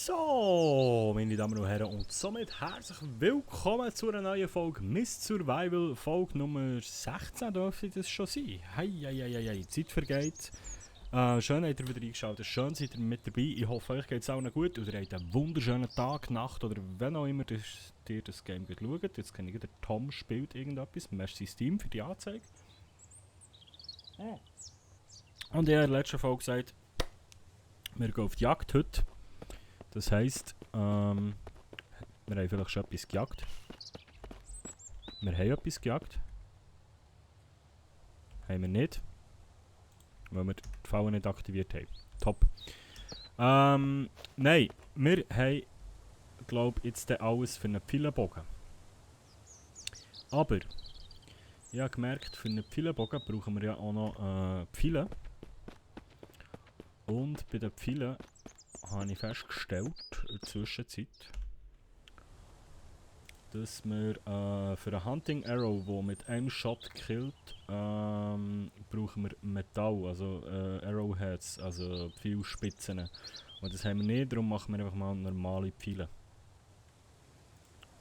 So, meine Damen und Herren, und somit herzlich willkommen zu einer neuen Folge Miss Survival, Folge Nummer 16 dürfte das schon sein. Hei, die Zeit vergeht. Schön habt ihr wieder eingeschaltet, schön seid ihr mit dabei. Ich hoffe, euch geht es allen gut und ihr habt einen wunderschönen Tag, Nacht oder wenn auch immer ihr das Game schaut. Jetzt kenne ich, der Tom spielt irgendetwas. Merci Steam für die Anzeige. Und ich habe in der letzten Folge gesagt, wir gehen auf die Jagd heute. Das heisst, wir haben vielleicht schon etwas gejagt. Wir haben etwas gejagt. Haben wir nicht. Weil wir die Falle nicht aktiviert haben. Top. Nein, wir haben, glaube ich, jetzt alles für einen Pfeilenbogen. Aber, ich habe gemerkt, für einen Pfeilenbogen brauchen wir ja auch noch Pfeile. Und bei den Pfeilen habe ich festgestellt, in der Zwischenzeit, dass wir für einen Hunting Arrow, der mit einem Shot killt, brauchen wir Metall, also Arrowheads, also Pfeilspitzen. Und das haben wir nicht, darum machen wir einfach mal normale Pfeile.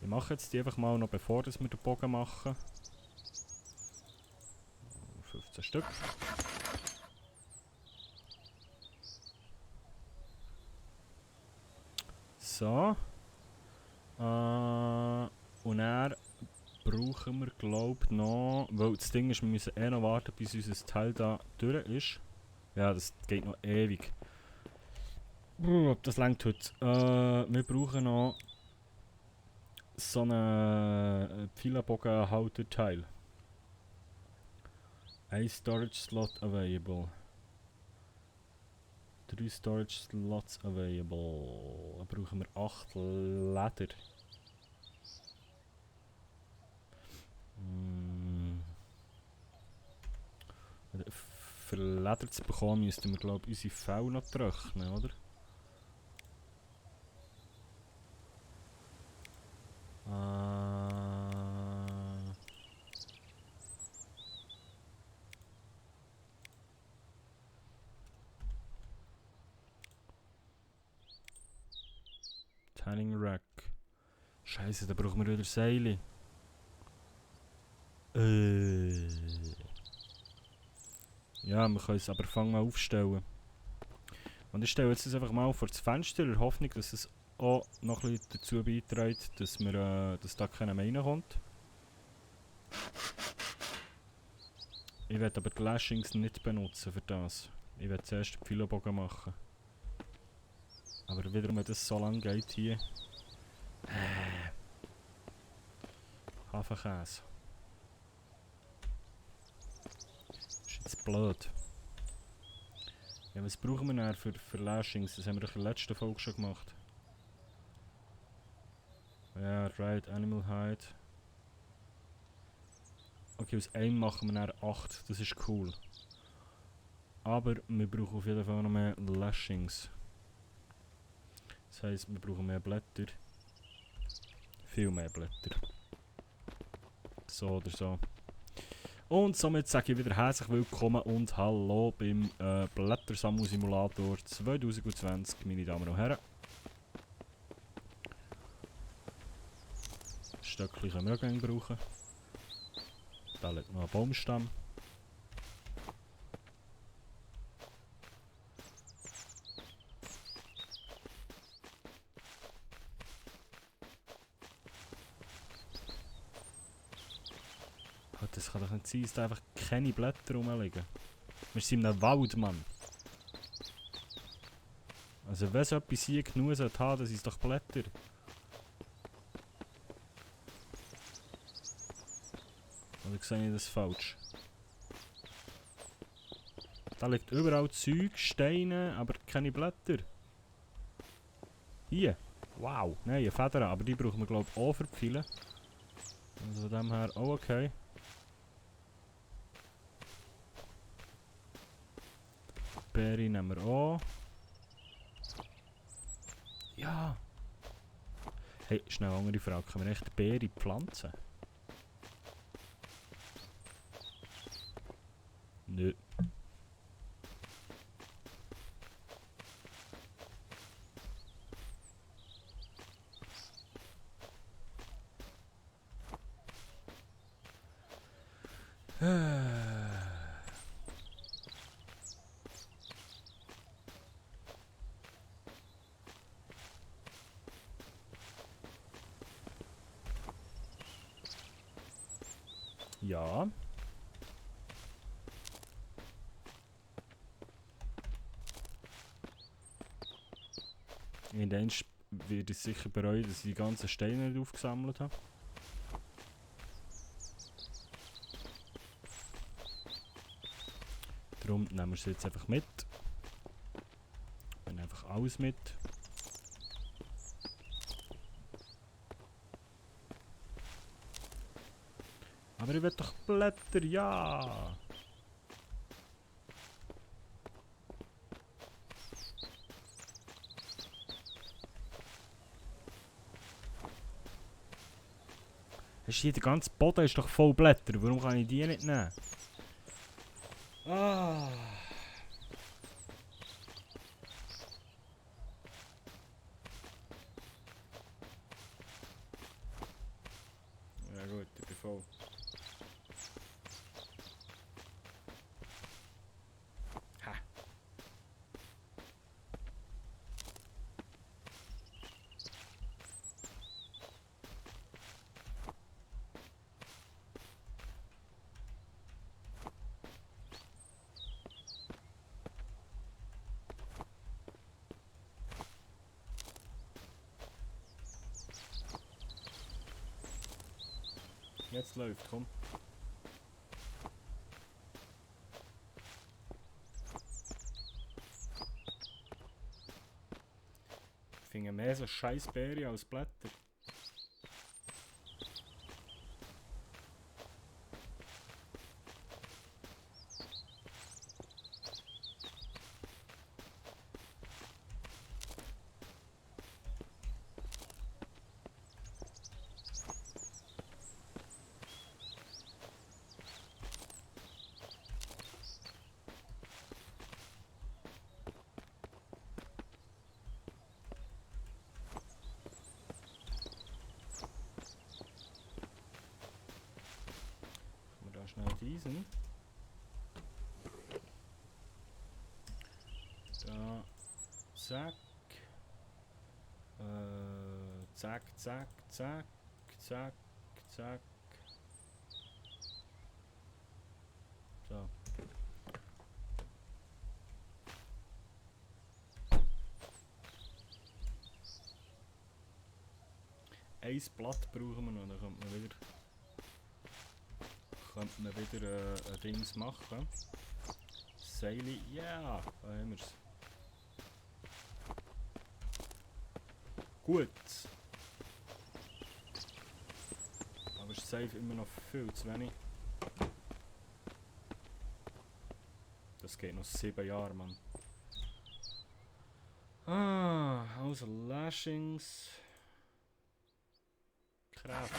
Wir machen jetzt die einfach mal noch, bevor wir den Bogen machen. 15 Stück. So. Und dann brauchen wir, glaube ich, noch, weil das Ding ist, wir müssen noch warten, bis unser Teil da durch ist. Ja, das geht noch ewig. Ob das reicht heute. Wir brauchen noch so einen Pfeilenbogenhalterteil. Ein Storage Slot available. 3 Storage Slots available. Dann brauchen wir 8 Leder. Für Leder zu bekommen, müssten wir, glaube ich, unsere Fell noch trocknen, oder? Tanning Rack. Scheiße, da brauchen wir wieder Seile. Ja, wir können es aber fangen mal aufstellen. Und ich stelle jetzt das einfach mal vor das Fenster, in der Hoffnung, dass es auch noch ein bisschen dazu beiträgt, dass, dass da keiner mehr reinkommt. Ich werde aber die Lashings nicht benutzen für das. Ich werde zuerst den Pfeilenbogen machen. Aber wiederum, wenn das so lang geht hier. Hafenkäse. Ist jetzt blöd. Ja, was brauchen wir dann für Lashings? Das haben wir doch in der letzten Folge schon gemacht. Ja, right, Animal Hide. Okay, aus einem machen wir dann 8, das ist cool. Aber wir brauchen auf jeden Fall noch mehr Lashings. Das heisst, wir brauchen mehr Blätter. Viel mehr Blätter. So oder so. Und somit sage ich wieder herzlich willkommen und hallo beim Blättersammelsimulator 2020, meine Damen und Herren. Stöckchen können wir auch gerne brauchen. Da liegt noch ein Baumstamm. Das kann doch nicht sein, dass da einfach keine Blätter rumliegen. Wir sind in einem Wald, Mann. Also wenn es etwas hier genug hat, dann sind es doch Blätter. Oder sehe ich das falsch? Da liegt überall Zeug, Steine, aber keine Blätter. Hier. Wow. Nein, eine Feder, aber die brauchen wir, glaube ich, auch für die Pfeile. Also von dem her, oh okay. Beere nehmen wir auch. Ja. Hey, schnell eine andere Frage. Können wir echt Beere pflanzen? Nö. Ja. Irgendwann werde ich sicher bereuen, dass ich die ganzen Steine nicht aufgesammelt habe. Darum nehmen wir sie jetzt einfach mit. Wir nehmen einfach alles mit. Aber ich will doch Blätter, ja! Hast du hier, der ganze Boden ist doch voll Blätter, warum kann ich die nicht nehmen? Ah! Ja gut, ich bin voll. Ha! Jetzt läuft, komm. Ich finde mehr so scheiß Beeren als Blätter. Schnell diesen. Da. Zack. Zack, zack, zack. Zack, zack. So. Ein Blatt brauchen wir noch, dann könnte man wieder ein Dings machen. Seile, ja, da haben wir es. Gut. Aber es ist safe immer noch viel zu wenig. Das geht noch 7 Jahre, Mann. Ah, also Lashings. Kraft.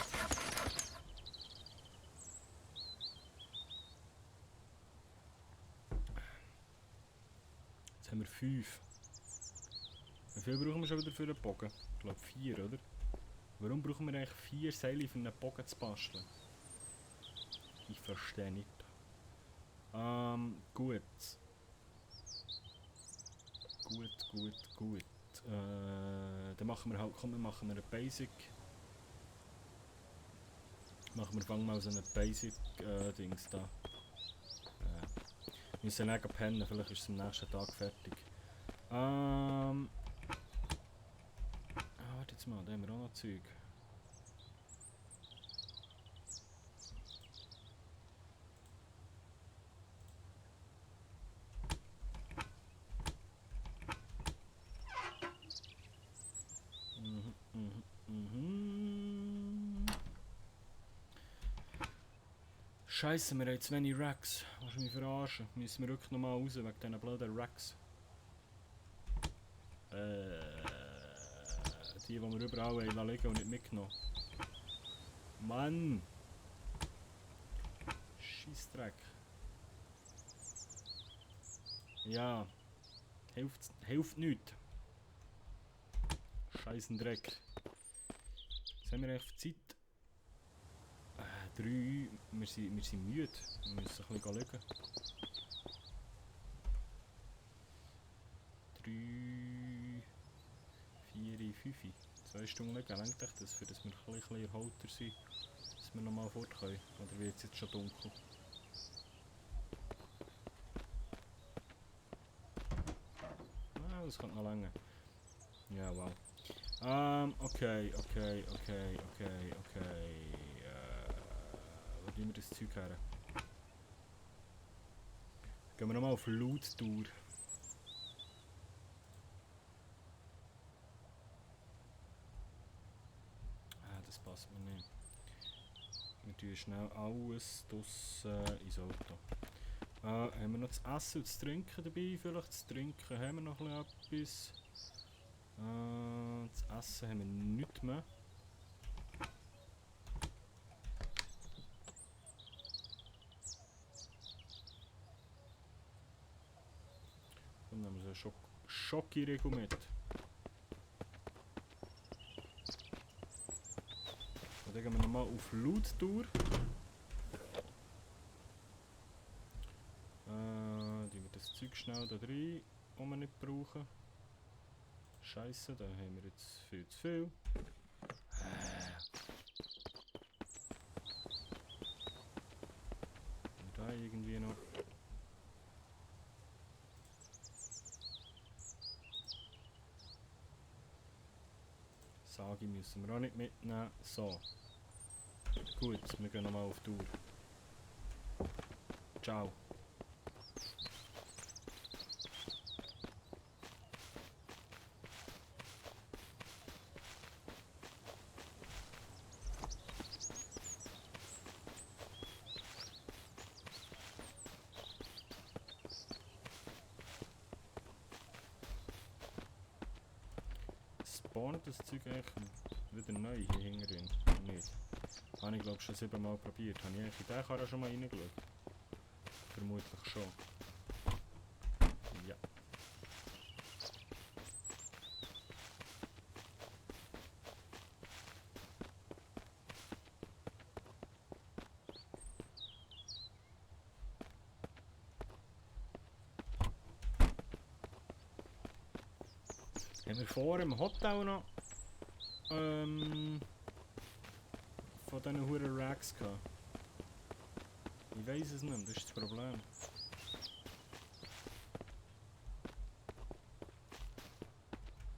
Jetzt haben wir 5. Wie viel brauchen wir schon wieder für einen Bogen? Ich glaube 4, oder? Warum brauchen wir eigentlich 4 Seile für einen Bogen zu basteln? Ich verstehe nicht. Gut. Gut. Dann machen wir halt, komm, wir machen eine Basic. Fangen mal so eine Basic Dings da. Wir müssen dann pennen, vielleicht ist es am nächsten Tag fertig. Warte jetzt mal, da haben wir auch noch Zeug. Scheiße, wir haben zu wenig Racks. Willst du mich verarschen? Müssen wir wirklich nochmal raus wegen diesen blöden Racks. Die wir überall liegen und nicht mitgenommen. Mann! Scheissdreck. Ja. Hilft nichts. Scheißen Dreck. Jetzt haben wir echt Zeit. 3. Wir sind müde. Wir müssen ein bisschen schauen. 3, 4, 5. 2 Stunden liegen. Lenkt euch das, für dass wir ein bisschen erholter sind, dass wir nochmal fort können? Oder wird es jetzt schon dunkel? Ah, das könnte noch länger. Ja, wow. Okay. Wo tun wir das Zeug her? Gehen wir nochmal auf Loot-Tour. Das passt mir nicht. Wir tun schnell alles draussen ins Auto. Haben wir noch das Essen und das Trinken dabei? Vielleicht das Trinken haben wir noch etwas. Das Essen haben wir nichts mehr. Dann nehmen wir so einen Schokoriegel mit. Und dann gehen wir nochmal auf Loot-Tour. Tun wir das Zeug schnell da rein, das wir nicht brauchen. Scheiße, da haben wir jetzt viel zu viel. Und da irgendwie noch. Sagi müssen wir auch nicht mitnehmen. So. Gut, wir gehen nochmal auf Tour. Ciao. Spawnt das Zeug eigentlich wieder neu hier hinten? Nicht. Habe ich glaube schon 7 Mal probiert. Habe ich eigentlich in diesen Karren schon mal reingeschaut? Vermutlich schon. Ja. Haben wir vor im Hotel noch von diesen Huren Racks gehabt? Ich weiss es nicht, das ist das Problem.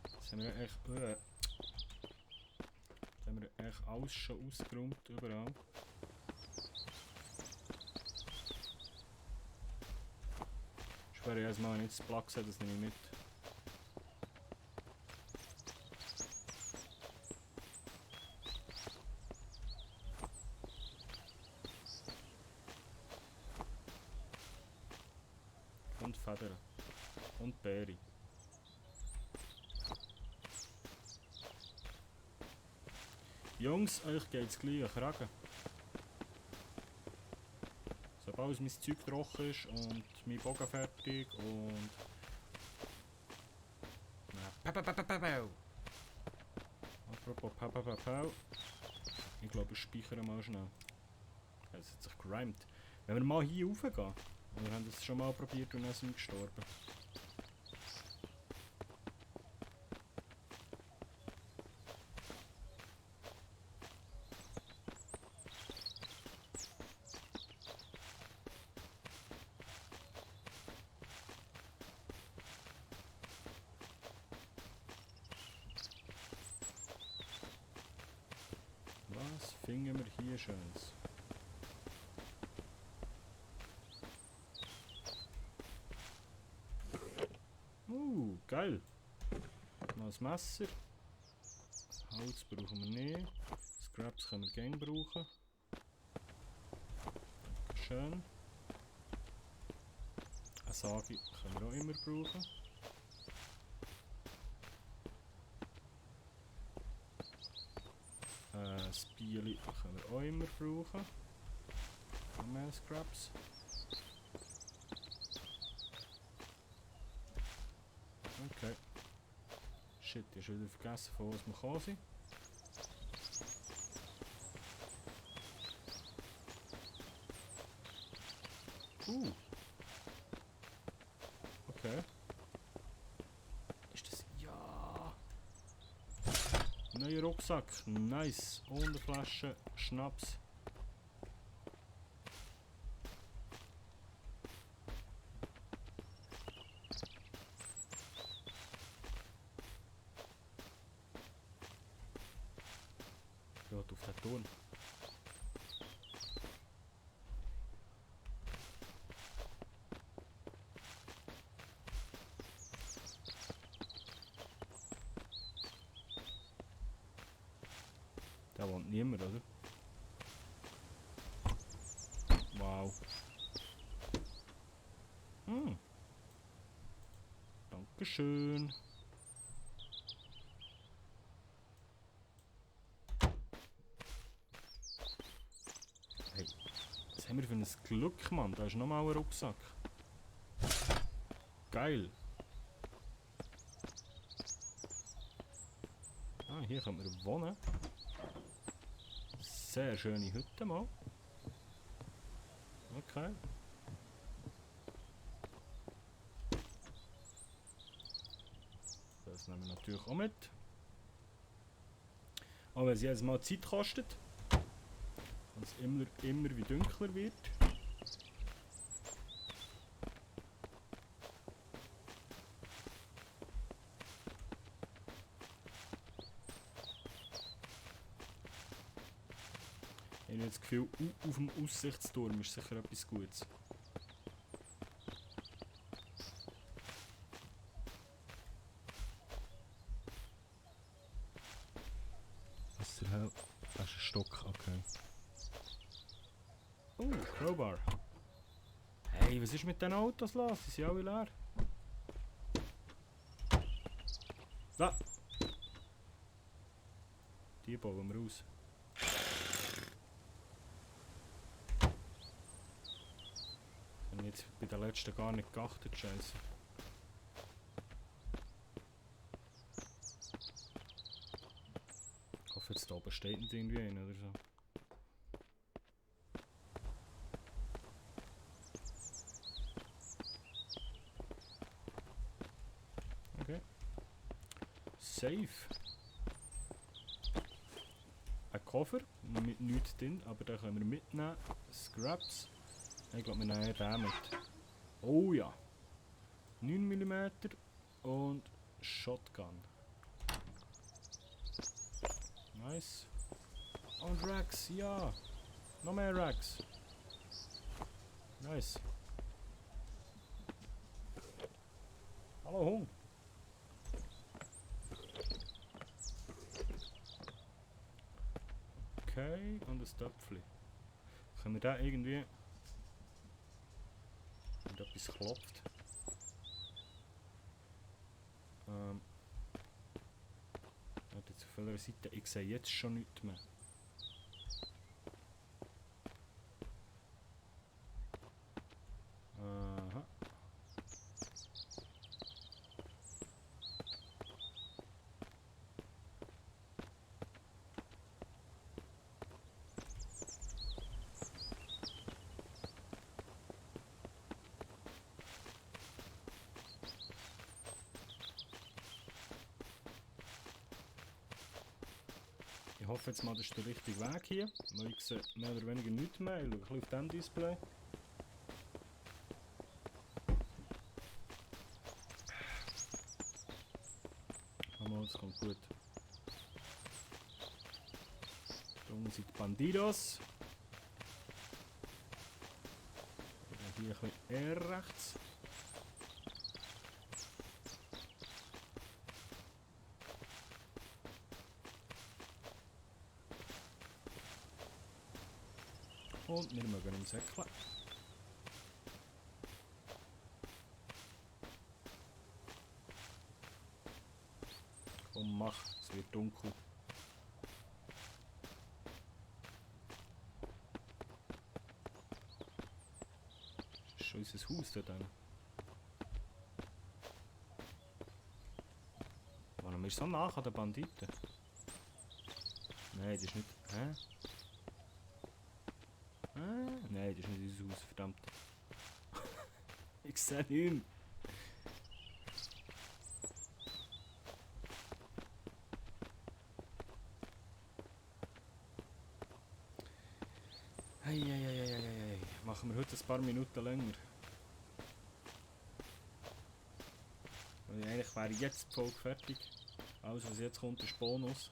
Das haben wir echt, das haben wir echt alles schon ausgeräumt, überall. Ich schwöre jedes Mal, wenn ich jetzt das Plug sehe, das nehme ich mit. Und Federn. Und Beere. Jungs, euch geht's gleich an Kragen. Sobald mein Zeug trocken ist und mein Bogen fertig und... Apropos ich glaube, ich speichere mal schnell. Es hat sich gerimt. Wenn wir mal hier raufgehen. Wir haben das schon mal probiert und dann sind wir gestorben. Was finden wir hier Schönes? Geil. Noch ein Messer. Holz brauchen wir nicht. Scraps können wir gerne brauchen. Schön. Eine Sage können wir auch immer brauchen. Das Bieli können wir auch immer brauchen. Noch mehr Scraps. Okay. Shit, ich habe wieder vergessen, von was wir gekommen sind. Neuer Rucksack. Nice. Und eine Flasche Schnaps. Ja, auf den Turm. Da wohnt niemand, oder? Wow. Hm. Dankeschön. Hey, was haben wir für ein Glück, Mann? Da ist nochmal ein Rucksack. Geil. Ah, hier können wir wohnen. Sehr schöne Hütte mal. Okay. Das nehmen wir natürlich auch mit. Aber wenn es jedes Mal Zeit kostet und es immer wie dunkler wird. Ich habe das Gefühl, auf dem Aussichtsturm ist sicher etwas Gutes. Was zur Hölle? Das ist ein Stock, okay. Oh, Crowbar. Hey, was ist mit den Autos los? Die sind alle leer. Da! Die bauen wir aus. Ich habe jetzt bei den letzten gar nicht geachtet, scheiße. Ich hoffe, jetzt da oben steht nicht irgendwie einer oder so. Okay. Safe. Ein Koffer mit nichts drin, aber den können wir mitnehmen. Scraps. Ich glaube, wir nehmen den mit. Oh ja. 9 mm und Shotgun. Nice. Und Racks, ja. Noch mehr Racks. Nice. Hallo Hund. Okay, und ein Töpfchen. Können wir da irgendwie... Wenn etwas klopft. Jetzt auf welcher Seite? Ich sehe jetzt schon nichts mehr. Aha. Ich hoffe jetzt mal, das ist der richtige Weg hier. Weil ich sehe mehr oder weniger nichts mehr. Ich schaue ein bisschen auf diesem Display. Aber das kommt gut. Da oben sind die Bandidos. Hier ein bisschen eher rechts. Und wir mögen im Säckchen. Komm, mach, es wird dunkel. Das ist schon unser Haus da drin. Warum ist so nach an den Banditen? Nein, das ist nicht... Hä? Nein, das ist nicht unser Haus, verdammt. Ich sehe nichts. Eieieiei. Machen wir heute ein paar Minuten länger. Und eigentlich wäre jetzt die Folge fertig. Alles was jetzt kommt ist Bonus.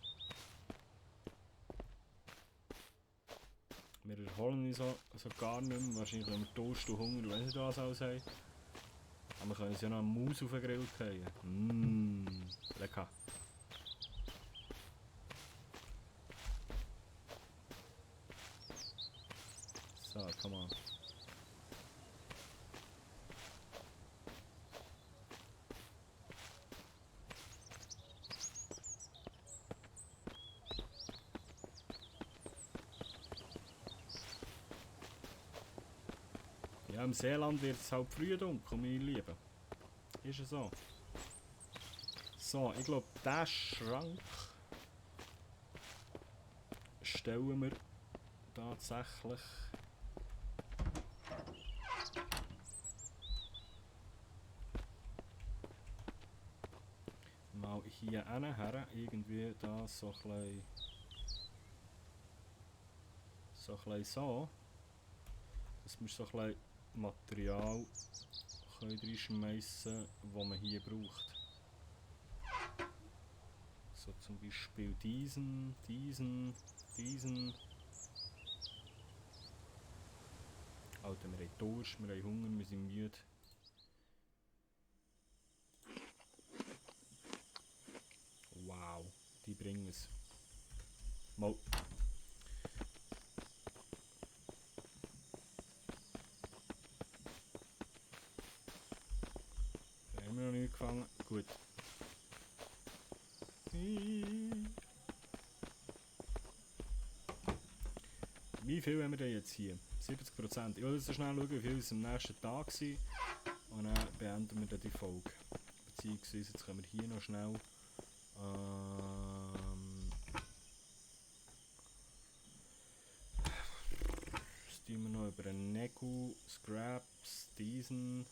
Wir erholen uns so gar nicht mehr. Wahrscheinlich wenn wir Durst und Hunger, wenn wir das alles haben. Aber wir können uns ja noch eine Maus auf den Grill fallen. Lecker. So, come on. Ja, im Seeland wird es halt früh dunkel, meine Lieben. Ist es so. So, ich glaube, diesen Schrank stellen wir tatsächlich mal hier her. Irgendwie da so ein bisschen so. Dass wir so ein bisschen Material reinschmeißen, das man hier braucht. So zum Beispiel diesen. Alter, wir haben Durst, wir haben Hunger, wir sind müde. Wow, die bringen es. Mal. Da haben wir noch nicht gefangen. Gut. Wie viel haben wir denn jetzt hier? 70%. Ich will jetzt so schnell schauen, wie viel es am nächsten Tag sind. Und dann beenden wir dann die Folge. Beziehungsweise jetzt können wir hier noch schnell das tun wir noch über einen Negu, Scraps, diesen.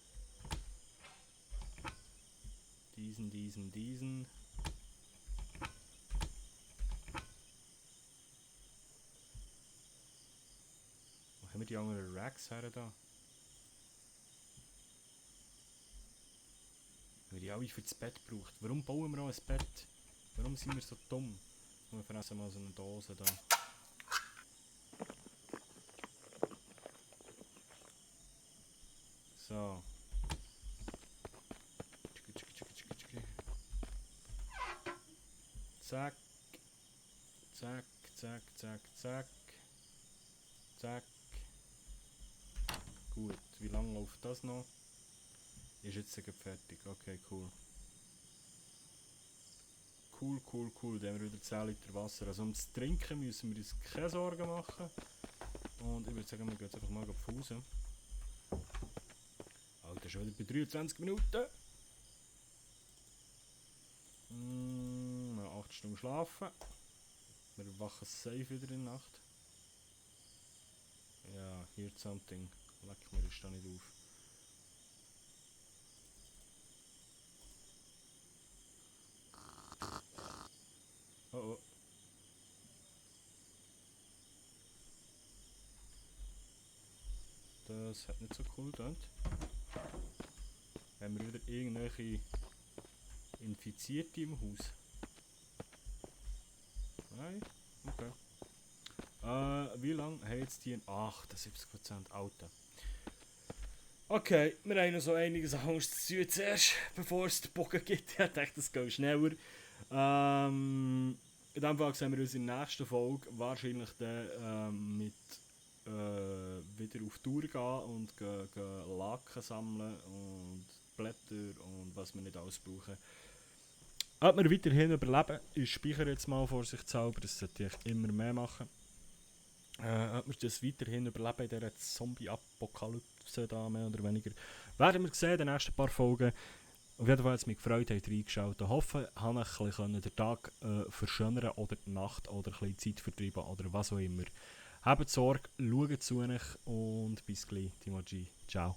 Wo haben wir die anderen Racks her da? Haben wir die alle für das Bett gebraucht? Warum bauen wir auch ein Bett? Warum sind wir so dumm? Wir fressen mal so eine Dose da. So. Zack. Zack, zack, zack, zack. Zack. Gut, wie lange läuft das noch? Ist jetzt fertig, okay, cool. Cool. Dann haben wir wieder 10 Liter Wasser. Also um zu trinken müssen wir uns keine Sorgen machen. Und ich würde sagen, wir gehen jetzt einfach mal auf Pause. Alter, schon wieder bei 23 Minuten. 8 Stunden schlafen. Wir wachen safe wieder in der Nacht. Ja, heard something. Leck mir, ist da nicht auf. Oh. Das hat nicht so cool getan. Haben wir wieder irgendwelche Infizierte im Haus? Nein? Okay. Wie lange haben jetzt die? 78%, Alter. Okay, wir haben noch so einiges Angst zu tun zuerst, bevor es den Bogen gibt. Ich dachte, das geht schneller. In diesem Fall sehen wir uns in der nächsten Folge wahrscheinlich dann mit wieder auf Tour gehen und Laken sammeln und Blätter und was wir nicht alles brauchen. Ob wir weiterhin überleben, ich speichere jetzt mal vorsichtshalber, das sollte ich immer mehr machen. Ob wir das weiterhin überleben in dieser Zombie-Apokalypse da mehr oder weniger, werden wir sehen in den nächsten paar Folgen. Auf jeden Fall hat es mich gefreut, habt reingeschaut. Ich hoffe, ich konnte ein bisschen den Tag verschönern oder die Nacht oder ein bisschen Zeit vertreiben oder was auch immer. Habt Sorge, schaut zu euch und bis gleich, Timo G. Ciao.